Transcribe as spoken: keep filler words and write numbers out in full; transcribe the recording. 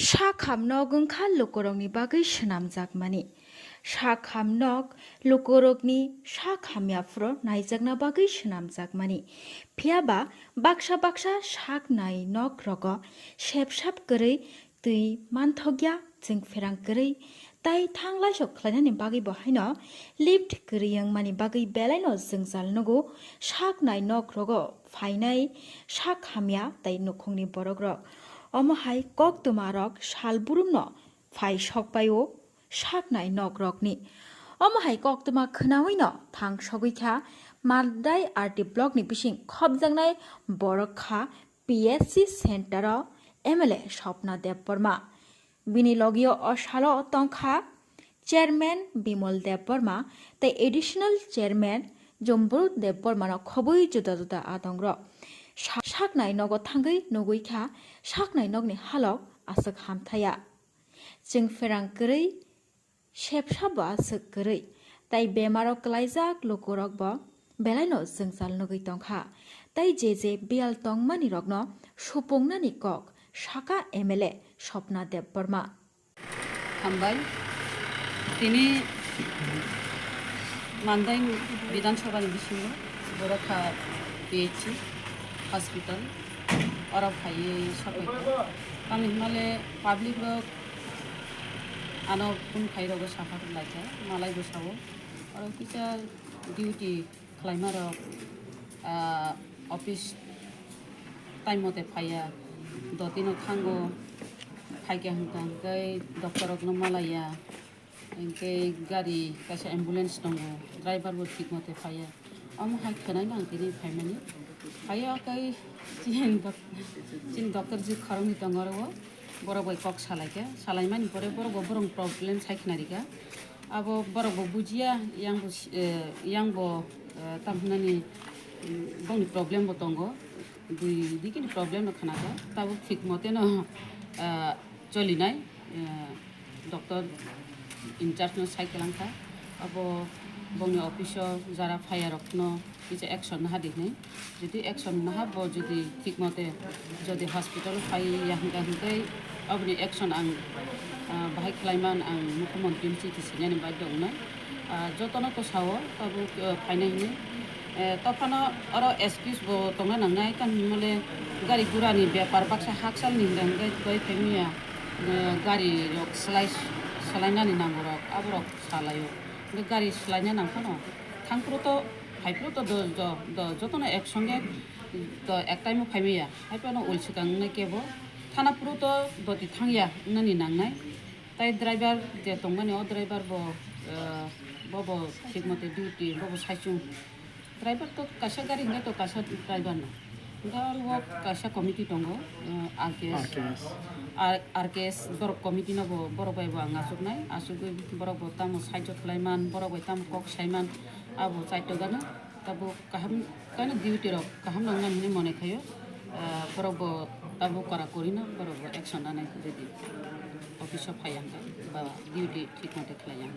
Sak ham nok wngkha lukurokni bagwi swnamjakmani. Sak ham nok lukurokni sak hamya phuru naijakna bagwi swnamjakmani. Phiyaba baksa baksa sak nai nok rogo sep sap kwrwi twi manthokya, chwng pherang kwrwi tai thang laisok khlainani bagwi bo haino lift kwrwi wngmani bagwi belaino jwngjal nugo sak nai nok rogo phainai sak hamya tai nukhungni borok rok. Omo hai koktwma rok sal burumno phai sokpaio sak nai nok rokni. Omo hai koktwma khwnawino thang sogwi kha Mandai R T block ni bising khopjaknai borok kha P S C center o M L A Swapna Debbarma. Bini logio o salo tongkha Chairman Bimol Debbarma tei Additional Chairman Jombru Debbarmano khobwi juda juda adongrok. Sa-, saknai nogo thangwi nugwi kha saknai nokni halok aswk hamthaya. Chwng pherang kwrwi, sepsa bo aswk kwrwi, tai bemaro kwlaijak lukurok bo belaino jwngjal nugwi tongkha. Tai je je biyal tongmani rokno supungnani kok saka M L A Swapna Debbarma. Hambai. Tini Mandai Bidhan Sabha ni bisingo borok kha P H C hospital, oro phaiwi sopaikha. Tamni hwnmale public rok ano phone khai rogo sakha laikha, malai bo sao. Oro kisa duty khlaima rok, ah, office time mote phaiya, dotino thango, phaikha hwnkha hwnkhe doctor rokno malaiya, hwnkhe gari kaisa ambulance tongo, driver bo thik mote phaiya. Omo hai khwnaino ang tini phaimani. Phaiya khe chini doc-, chini doctor ji khoroknwi tongo oro o. Borok bai kok salaikha, salaimani pore borok bo borokni problem sai khna rikha. Abo borok bo bujiya, yang bo si-, eh, yang bo, eh, tam hwnani, mm, bongni problem bo tongo. Dui dikini problem no khna kha, tabuk thik mote no, eh, cholinai, eh, doctor in charge no sai kwlangkha. Abo bongni office o jara phaiya rok no kisa action naha di hinwi. Jodi action naha bo jodi thik mote jodi hospital o phai ya hwnkha hwnkhe aboni action ang, ah, bahai khlaiman ang mukhyamantri ni chithi sinani bagwi wngnai. Ah, jotono to sao tabuk, ah, phainai hinwi. Eh, tophano oro excuse bo tongna nangnai, tamo hinmale gari gura ni bepar baksa hakchal ni hwnkha hwnkhe doi phaimaya, eh, gari rok slai, slainani nango rok aborok salaio. Hwnkhe gari slaina nangphano thangphuru to Haiphuru to do, do, do, jotono ek songe do ek time o phaimaya. Haiphano ul swkang wngnai kebo thana phuru to doti thangya wngnani nangnai. Tai driver je tongmani o driver bo, eh, bobo thik mote duty, bobo saichung. Driver to kaisa gari hwnkhe to kaisa driver no. Hwnkhe aro o kaisa committee tongo, eh, R K S. R K S. R-, R K S borok committee no bo borok bai bo ang achuknai. Achugwi borok bo tamo saichung khlaiman, borok bai tamo kok saiman. Abo chaitogano tabuk kaham, kano duty rok kaham nang nang hinwi mone khayo. Ah, borok bo tabuk kora kori no, borok bo action nanai jodi office o phai ang ba duty thik mote khlai ang.